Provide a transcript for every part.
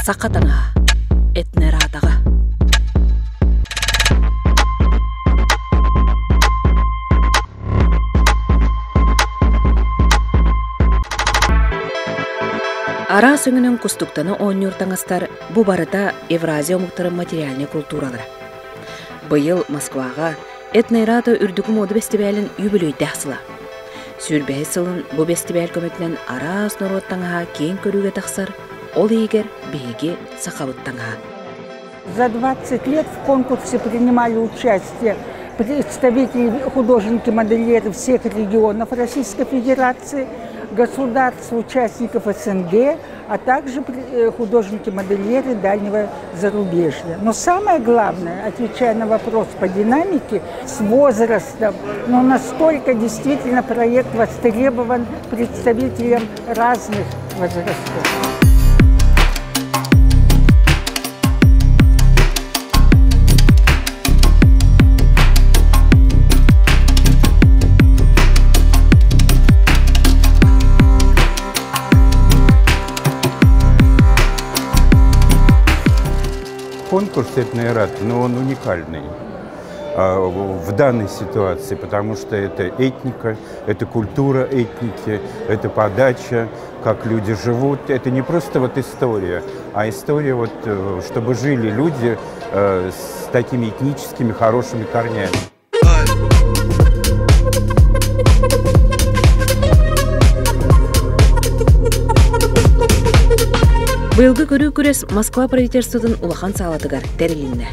Саха таҥаһа этнерадаҕа. Араас өҥүнэн кустуктаны оонньуур таҥастар бу барыта Евразия омуктарын материальнай култууралара. Быйыл Москваҕа Этнерада үрдүкү муода бэстибээлин үбүлүөйдээх сыла. Сүүрбэһис сылын бу бэстибээл көмөтүнэн араас норуот таҥаһа киэҥ көрүүгэ тахсар, ол иһигэр биһиги сахабыт таҥаһа. За 20 лет в конкурсе принимали участие представители художники-модельеры всех регионов Российской Федерации, государств, участников СНГ, а также художники-модельеры дальнего зарубежья. Но самое главное, отвечая на вопрос по динамике, с возрастом, но настолько действительно проект востребован представителям разных возрастов. Конкурс «Этноэрат», но он уникальный в данной ситуации, потому что это этника, это культура этники, это подача, как люди живут. Это не просто вот история, а история, вот, чтобы жили люди с такими этническими хорошими корнями. Быйылгы көрүү күрэс Москва правительствотын улахан саалатыгар тэрилиннэ.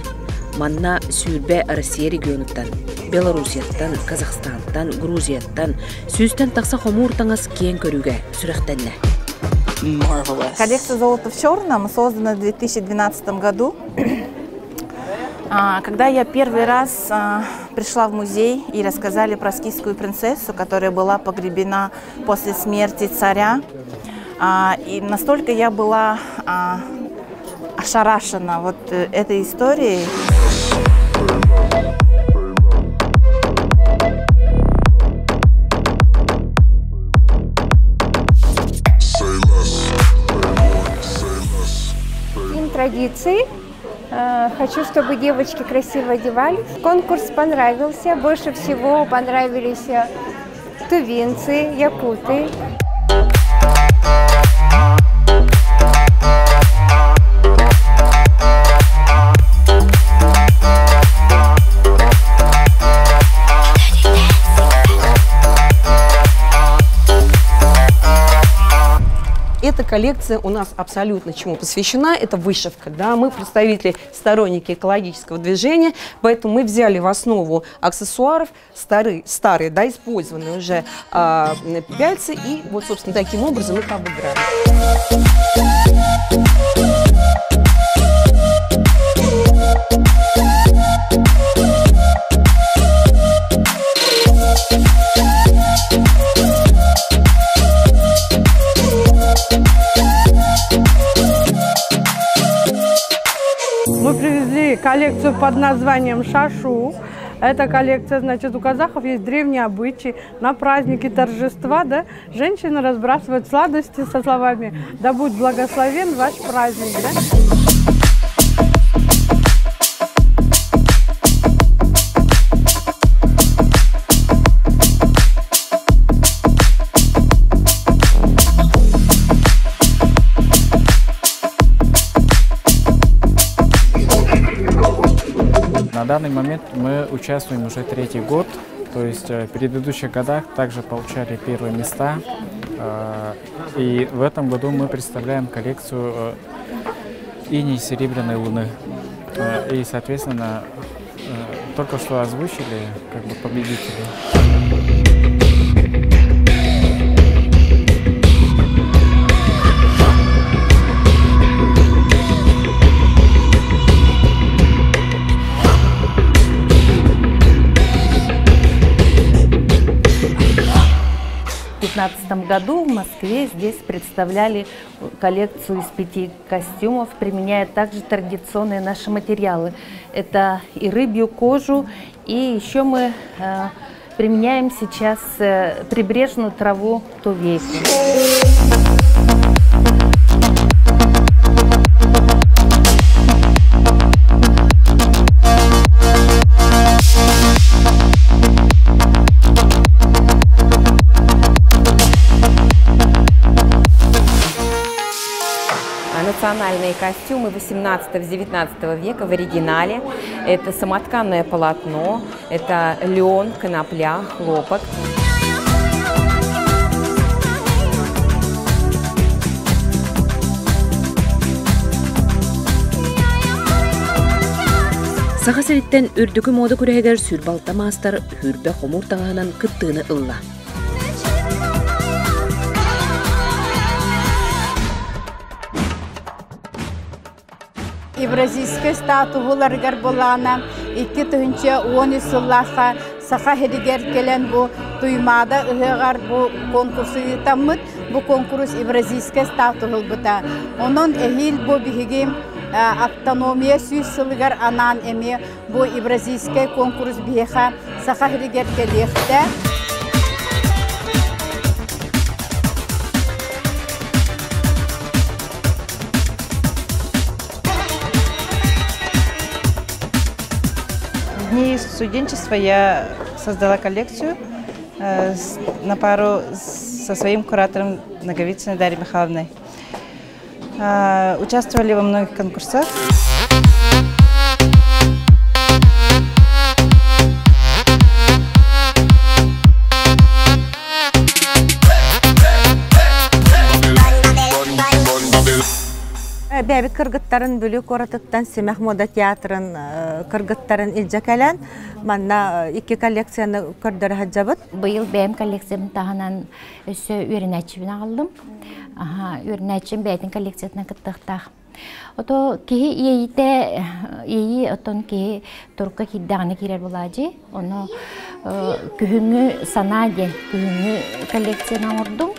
Манна сүүрбэ Россия регионуттан, Белоруссияттан, Казахстантан, Грузияттан сүүстэн тахса хомуур таҥас киэҥ көрүүгэ сүрэхтэннэ. Коллекция «Золото в черном» создана в 2012 году. Когда я первый раз пришла в музей и рассказали про скифскую принцессу, которая была погребена после смерти царя, и настолько я была ошарашена вот этой историей. День традиций. Хочу, чтобы девочки красиво одевались. Конкурс понравился. Больше всего понравились тувинцы, якуты. Эта коллекция у нас абсолютно чему посвящена, это вышивка. Да? Мы представители, сторонники экологического движения, поэтому мы взяли в основу аксессуаров старые, старые, да, использованные уже пяльцы, и вот, собственно, таким образом их обыграли. Мы привезли коллекцию под названием «Шашу». Эта коллекция, значит, у казахов есть древние обычаи. На праздники, торжества, да, женщины разбрасывают сладости со словами «Да будет благословен ваш праздник». Да? На данный момент мы участвуем уже третий год, то есть в предыдущих годах также получали первые места. И в этом году мы представляем коллекцию иней серебряной луны. И, соответственно, только что озвучили как бы победителей. В 2015 году в Москве здесь представляли коллекцию из 5 костюмов, применяя также традиционные наши материалы. Это и рыбью кожу, и еще мы применяем сейчас прибрежную траву тувейку. Национальные костюмы 18-19 века в оригинале. Это самотканное полотно, это лен, конопля, хлопок. Саха сириттэн үрдүкү мода күрэһигэр сүүрбалта маастар хүрбэ хомуур таҥаһынан кыттыыны ылла. Евразийскай статуһуларыгар булаана 2013 сыллаахха Саха сиригэр кэлэн бу Туймаада ыһыаҕар бу конкурсу ыытаммыт. Бу конкурс Евразийскай статуһу ылбыта. Онон эһиил бу биһиги автономия 100 сылыгар анаан эмиэ бу Евразийскай конкурс биһиэхэ Саха сиригэр кэлиэхтээх. В дни студенчества я создала коллекцию на пару со своим куратором Наговицыной Дарьей Михайловной. Участвовали во многих конкурсах. Бэйэбит кыргыттарын Бүлүү куоратыттан Симэх мода театрын кыргыттарын илдьэ кэлэн, манна икки коллекцияны көрдөрө сылдьабыт. Быйыл бэйэм коллекциябын таһынан өссө үөрэнээччибин аҕаллым. Үөрэнээччим бэйэтин коллекциятынан кыттыахтаах. Ото киһи иэйиитэ иэйии оттон киһи турукка киирдэҕинэ киирэр буолаадьы. Ону күһүҥҥү санаа диэн күһүҥҥү коллекцияны оҥордум.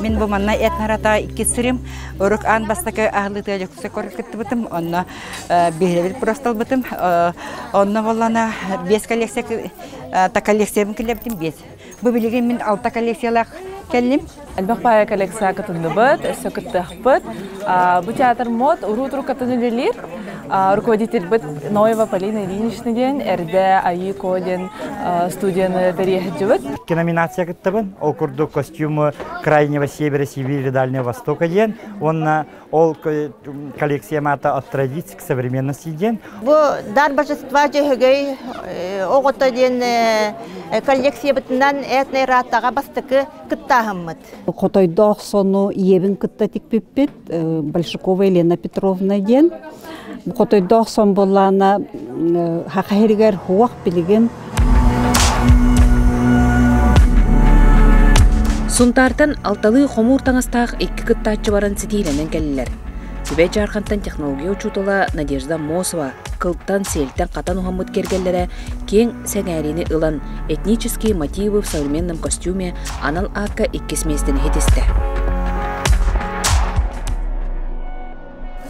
Мин бу манна этнарата икки сирим орук аан бастакы аһылытыа дьокуускай кыттыбытым, онно биһирэбил просталбытым. Онно боллана биэс коллекция та коллекциябын киллэрбитим биэс. Бу билигин мин алта коллекциялаах кэллим. Элбэх баайа коллекция кытынныбыт, өссө кыттыахпыт. Бу театр мод уруу кытын үлэлиир. Руководительбит Ноева Полина Ильинична диэн, эрдэ Айи диэн студияны тэрийэһдьибит. Икки номинация кыттабын. Ол курдук костюмы Крайнего Севера, Сибири, Дальнего Востока диэн. Уонна ол коллекция маата от традиций к современности диэн. Бу дар божества дьөһөгөй оҕото диэн коллекциябытынан этно-ратаҕа бастакы кыттааһыммыт. Хотойдоох сону ийэбин кытта тикпиппит Большакова Елена Петровна диэн. Хотойдоох сон буоллаана хаха иһигэр хуох билигин. Сунтаартан алталыы хомуур таҥастаах икки кыттааччы баран ситиилэнэн кэллилэр. Түбэй Дьаархантан технология учуутала Надежда Мосова кылтан, сиэлтэн хатан уһаммыт киэргэллэрэ киэҥ сэҥээриини ылан «Этнические мотивы в современном костюме» анал аакка иккис миэстэни ситистэ.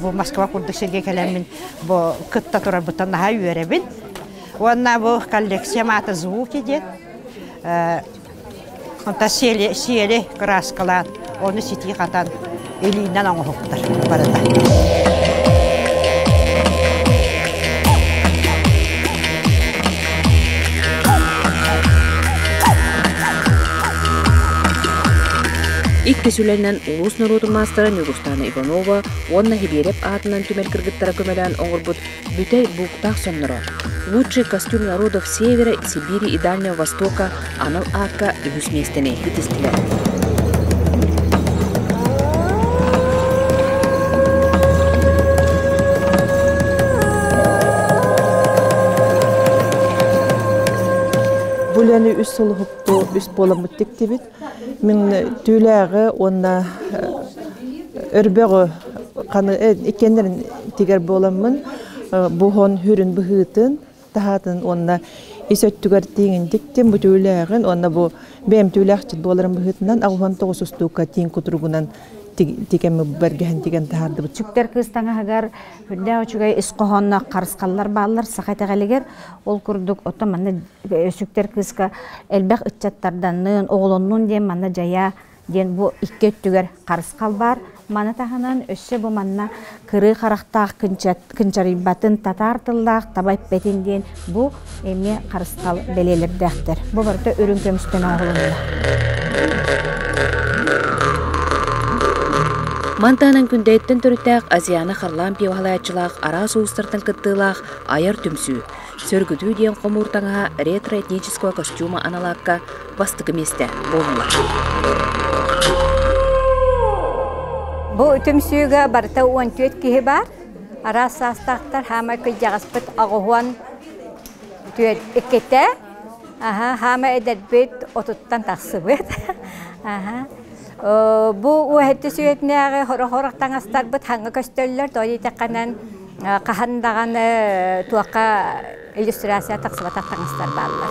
Бу Москва курдук сиргэ кэлэммин бу кытта турарбыттан наһаа үөрэбин. Уонна бу коллекция маата звуки диэн онта сиэли, сиэли кырааскалаан, ону ситии хатан илиинэн оҥоһуктар барыта. Иккис үлэнэн улуус норуотун маастара Ньургустаана Иванова уонна Хибиэрэп аатынан түмэл кыргыттара көмөлөөн оҥорбут бүтэй бууктаах сонноро «Лучший костюм народов Севера, Сибири и Дальнего Востока» анал аакка үһүс миэстэни ситистилэр. Бу үлэни үс сыл уһукту үс буоламмыт тиктибит. Мин түүлээҕи уонна өрбөҕү ханы иккиэннэрин тигэр буоламмын бу хон хүрүн быһыытын таһаатын уонна ис өттүгэр тииҥин тиктим бу түүлээҕин уонна бу бэйэм түүлээхчит буоларым быһыытынан аҕуһан тоҕус устуука тииҥ кутуругунан тикэмми бэргэһэн тигэн таһаардыбыт. Сүктэр кыыс таҥаһыгар үрдээх үчүгэй ис хоһоонноох харысхаллар бааллар саха итэҕэлигэр. Ол курдук оттон манна сүктэр кыыска элбэх ыччаттарданнын, оҕолоннун диэн манна дьайа диэн бу икки өттүгэр харысхал баар. Маны таһынан өссө бу манна кырыы харахтаах кынчарыйбатын татаар тыллаах таба эппэтин диэн бу эмиэ харысхал бэлиэлэрдээхтэр. Бу барыта үрүҥ көмүстэн оҥоһулунна. Мантаанан Күндэйиттэн төрүттээх Азиана Харлаан пиво-халааччылаах араас уустартан кыттыылаах айар түмсүү, Сөргүтүү диэн хомуур таҥаһа ретро-этнического костюма аналаакка бастакы миэстэ буолла. Бу түмсүүгэ барыта 14 киһи баар. Араас саастаахтар хаамай кыдьаҕаспыт аҕыһуон түөрт иккитэ. Аха, хаама эдэрбит отуттан тахсыбыт. Аха. Бу уһэтти сүөтнээҕи хоро-хорох таҥастарбыт хаҥҥа көстөллөр, тоҕо диэтэххинэн хаһан даҕаны туохха иллюстрация тахсыбатах таҥастар бааллар.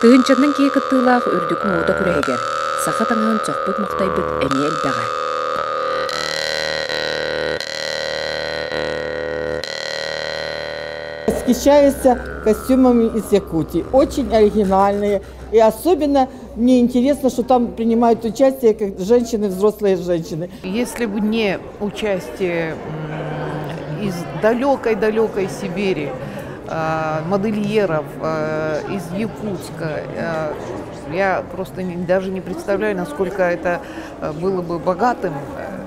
Тыһыынчаннан киһи кыттыылаах үрдүкү муода күрэһигэр саха таҥаһын сөхпүт-махтайбыт эмиэ элбэҕэ. Восхищаюсь костюмами из Якутии. Очень оригинальные. И особенно мне интересно, что там принимают участие как женщины, взрослые женщины. Если бы не участие из далекой-далекой Сибири, модельеров из Якутска, я просто даже не представляю, насколько это было бы богатым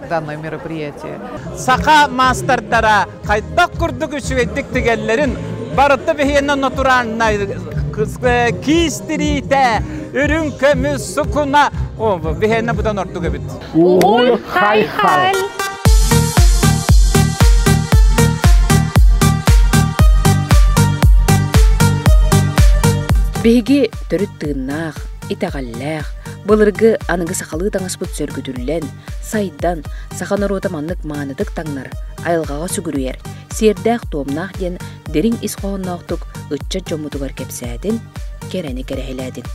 данное мероприятие. Саха маастардара хайдах курдук үчүгэйдик тигэллэрин барыта биһиэнэ натуральнай киис тириитэ, үрүҥ көмүс сукуна биһиэнэ быдан ордук эбит. Угул хай-хай! Биһиги төрүт тыыннаах, итэҕэллээх, былыргы аныгы сахалыы таҥаспыт сөргүтүллэн, сайдан, саха норуота маннык маанытык таҥнар, айылҕаҕа сүгүрүйэр, сиэрдээх-туомнаах диэн дириҥ ис хоһоонноохтук ыччат дьоммутугар кэпсээтин, кэрэни кэрэһилээтин.